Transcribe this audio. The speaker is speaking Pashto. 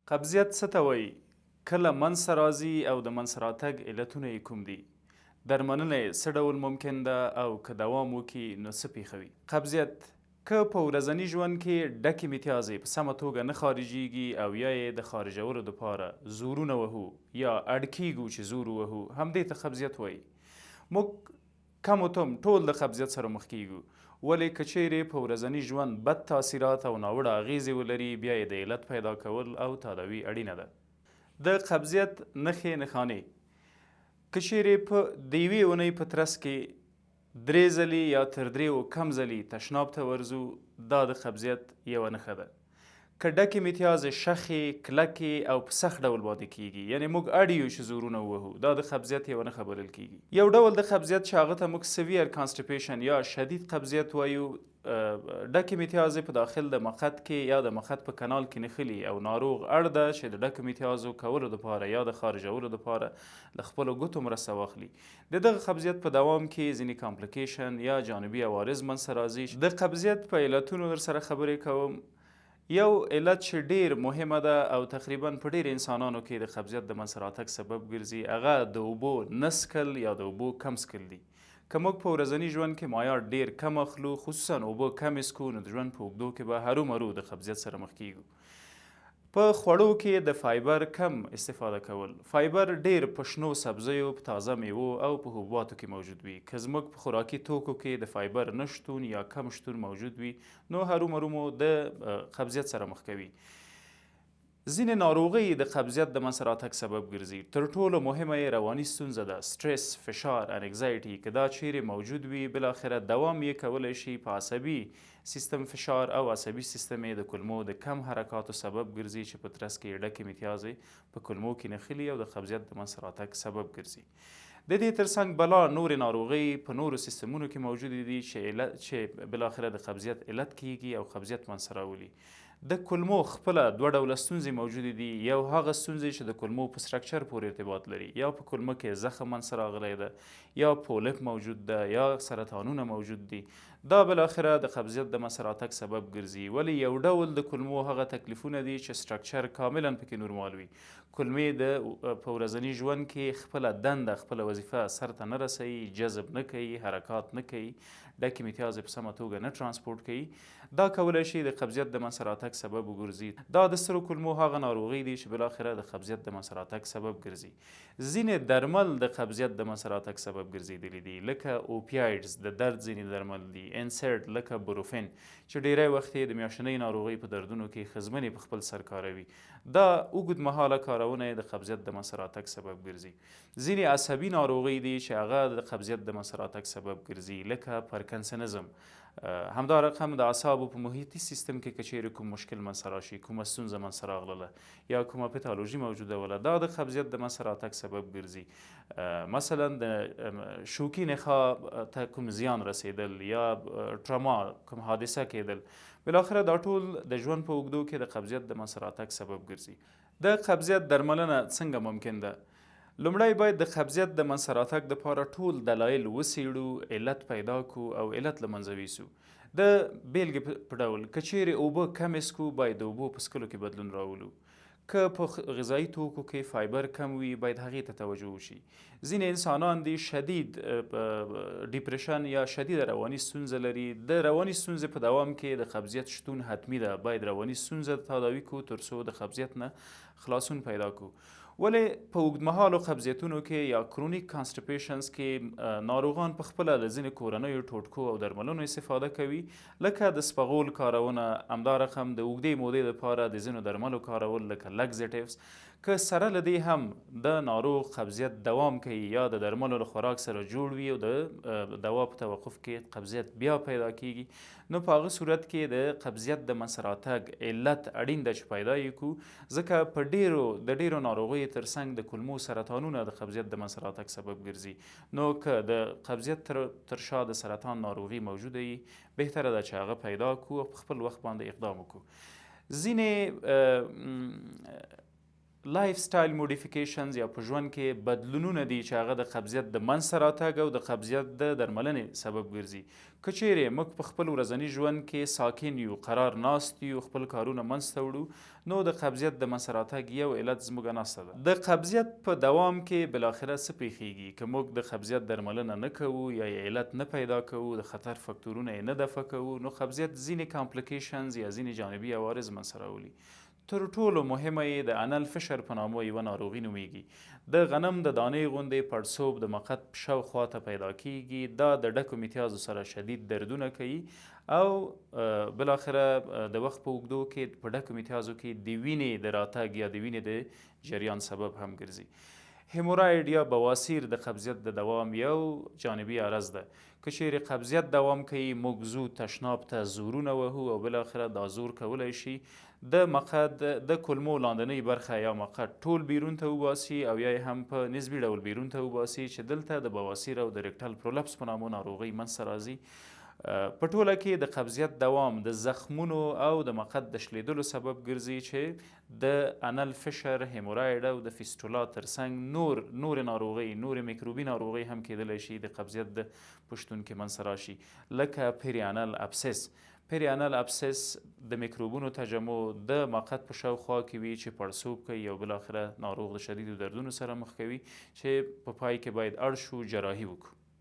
قبضیت څه ته وایي؟ کله منځ ته راځي او د منځ ته راتګ علتونه یې کوم دي؟ درملنه یې څه ډول ممکن ده او که دوام وکړي نو څه پیښوي؟ قبضیت که په ورځني ژوند کې ډکې میتیازې په سمه توګه نه خارجیږي او یا یې د خارجولو دپاره زورونه وهو یا اړ کیږو چې زور ووهو، همدې ته قبضیت وایي. موږ کم و تم ټول د قبضیت سره مخ کیږو، ولې که چیرې په ورځني ژوند بد تاثیرات او ناوړه اغیزې ولري بیا یې د علت پیدا کول او تداوي اړینه ده. د قبضیت نښې نښانې: که چیرې په د یوې اونۍ په ترڅ کې درې ځلې یا تر دریو کم ځلې تشناب ته ورځو، دا د قبضیت یوه نښه ده. که ډکې میتیازې شخې، کلکې او په سخت ډول باندې کیږي، یعنې موږ اړ یو چې زورونه ووهو، دا د قبضیت یوه نښه بلل کیږي. یو ډول د قبضیت چې هغه ته موږ severe constipation یا شدید قبضیت وایو، ډکې میتیازې په داخل د مقعد کې یا د مقعد په کنال کې نښلي او ناروغ اړ ده چې د ډکو میتیازو کولو دپاره یا د خارجولو دپاره له خپلو ګوتو مرسته واخلي. د دغه قبضیت په دوام کې ځینې complication یا جانبي عوارض منځته راځي. د قبضیت په علتونو درسره خبرې کوم. یو علت چې ډیر مهمه ده او تقریبا په ډیر انسانانو کې د قبضیت د منځته راتګ سبب ګرځي، هغه د اوبو نه څښل یا د اوبو کم څښل دي. که موږ په ورځني ژوند کې مایعات ډیر کم اخلو، خصوصا اوبه کمې څښو، نو د ژوند په اوږدو کې به هرومرو د قبضیت سره مخ کیږو. په خوړو کې د فایبر کم استفاده کول. فایبر ډیر په شنو سبزیو، په تازه میوو او په حبوباتو کې موجود وي. که زموږ په خوراکي توکو کې د فایبر نه شتون یا کم شتون موجود وي، نو هرومرو مو د قبضیت سره مخ کوي. ځینې ناروغۍ د قبضیت د منځته راتګ سبب ګرځي. تر ټولو مهمه یې رواني ستونزه ده، سټرس، فشار، anxiety. که دا چیرې موجود وي، بالاخره دوام یې کولی شي په عصبي سیستم فشار او عصبي سیستم یې د کولمو د کم حرکاتو سبب ګرځي چې په ترڅ کې یې ډکې میتیازې په کولمو کې نښلي او د قبضیت د منځته راتګ سبب ګرځي. د دې ترڅنګ بلا نورې ناروغۍ په نورو سیستمونو کې موجودې دي چې چې بالاخره د قبضیت علت کیږي او قبضیت منځته راولي. د کولمو خپله دوه ډوله ستونزې موجودې دي. یو هغه ستونزې چې د کولمو په structure پورې ارتباط لري، یا په کولمو کې زخم منځته راغلی ده، یا پولپ موجود ده، یا سرطانونه موجود دي، دا بالاخره د قبضیت د منځته راتګ سبب ګرځي. ولې یو ډول د کولمو هغه تکلیفونه دي چې structure کاملا پکې نورمال وي، کولمې د په ورځني ژوند کې خپله دنده، خپله وظیفه سرته نه رسوي، جذب نه کوي، حرکات نه کوي، ډکې میتیازې په سمه توګه نه ترانسپورت کوي، دا کولی شي د قبضیت د منځته راتګ سبب وګرځي. دا د سترو کولمو هغه ناروغۍ دي چې بالاخره د قبضیت د منځته راتګ سبب ګرځي. ځینې درمل د قبضیت د منځته راتګ سبب ګرځېدلي دي، لکه opioids د درد ځینې درمل دي، NSAID لکه بروفین چې ډیری وخت یې د میاشتنۍ ناروغۍ په دردونو کې ښځمنې په خپل سر کاروي، دا اوږد مهاله کارونه یې د قبضیت د منځته راتګ سبب ګرځي. ځینې عصبي ناروغۍ دي چې هغه د قبضیت د منځته راتګ سبب ګرځي، لکه پرکنسنزم. همدا رقم د اعصابو په محیطي سیستم کې که چیرې کوم مشکل منځته راشي، کومه ستونزه منځته راغلله یا کومه پتالوژي موجوده وله، دا د قبضیت د منځته راتګ سبب ګرځي. مثلا د شوکي نخاع ته کوم زیان رسیدل یا تراما، کوم حادثه کېدل، بالاخره دا ټول د ژوند په اوږدو کې د قبضیت د منځته راتګ سبب ګرځي. د قبضیت درملنه څنګه ممکن ده؟ لومړی باید د قبضیت د منځته راتګ دپاره ټول دلایل وڅېړو، علت پیدا کو او علت له منځه ویسو. د بیلګې په ډول که چیرې اوبه کمې څښو، باید د اوبو په څښلو کې بدلون راولو. که په غذایي توکو کې فایبر کم وي، باید هغې ته توجه وشي. ځینې انسانان دي شدید depression یا شدیده رواني ستونزه لري. د رواني ستونزې په دوام کې د قبضیت شتون حتمي ده، باید رواني ستونزه تداوي کو تر څو د قبضیت نه خلاصون پیدا کو. ولې په اوږدمهالو قبضیتونو کې یا chronic constipations کې ناروغان په خپله له ځینې کورنیو ټوټکو او درملونو استفاده کوي، لکه د سپغول کارونه، همدا رقم د اوږدې مودې لپاره د ځینو درملو کارول لکه laxatives. که سره له دې هم د ناروغ قبضیت دوام کوي یا د درملو له خوراک سره جوړ وي او د دوا په توقف کې قبضیت بیا پیدا کیږي، نو په هغه صورت کې د قبضیت د منځته راتګ علت اړین ده چې پیدا یې کړو، ځکه په ډیرو د ډیرو ناروغیو ترڅنګ د کولمو سرطانونه د قبضیت د منځته راتګ سبب ګرځي. نو که د قبضیت تر شا د سرطان ناروغي موجوده وي، بهتره ده چې هغه پیدا کړو او په خپل وخت باندې اقدام وکړو. ځینې لایف سټایل موډیفیکیشنز یا په ژوند کې بدلونونه دي چې هغه د قبضیت د منځته راتګ او د قبضیت د درملنې سبب ګرځي. که چیرې موږ په خپل ورځني ژوند کې ساکن یو، قرار ناست یو، خپل کارونه منځته وړو، نو د قبضیت د منځته راتګ یو علت زموږ ناسته ده. د قبضیت په دوام کې بالاخره څه پیښیږي؟ که موږ د قبضیت درملنه نه کوو یا یې علت نه پیدا کوو، د خطر فکتورونه یې نه دفع کوو، نو قبضیت ځینې کامپلیکیشنز یا ځینې جانبي عوارض منځته راولي. تر ټولو مهمه یې د انل فشر په نامه یوه ناروغي نومېږي. د غنم د دانې غوندې پړسوب د مقعد شاوخوا ته پیدا کېږي. دا د ډکو میتیازو سره شدید دردونه کوي او بالاخره د وخت په اوږدو کې په ډکو میتیازو کې د وینې د راتګ یا د وینې د جریان سبب هم ګرځي. هیمورایډ یا بواسیر د قبضیت د دوام یو جانبي عرض ده. که چیرې قبضیت دوام کوي، موږ ځو تشناب ته زورونه وهو او بالاخره دا زور کولای شي د مقعد د کولمو لاندنۍ برخه یا مقعد ټول بیرون ته وباسي او یا یې هم په نسبي ډول بیرون ته وباسي، چې دلته د بواسیر او د ریکټل پرولپس په نامه ناروغۍ منځته راځي. په ټوله کې د قبضیت دوام د زخمونو او د مقعد د شلیدلو سبب ګرځي، چې د انل فشر، هیمورایډ او د فیسټولا ترڅنګ نورې ناروغۍ، نورې میکروبي ناروغۍ هم کېدلی شي د قبضیت د په شتون کې منځته راشي، لکه پیری انل ابسس. پیری انل ابسس د میکروبونو تجمع د مقعد په شاوخوا کې وي چې پړسوب کوي او بالاخره ناروغ د شدیدو دردونو سره مخ کوي، چې په پای کې باید اړ شو جراحي وکړو.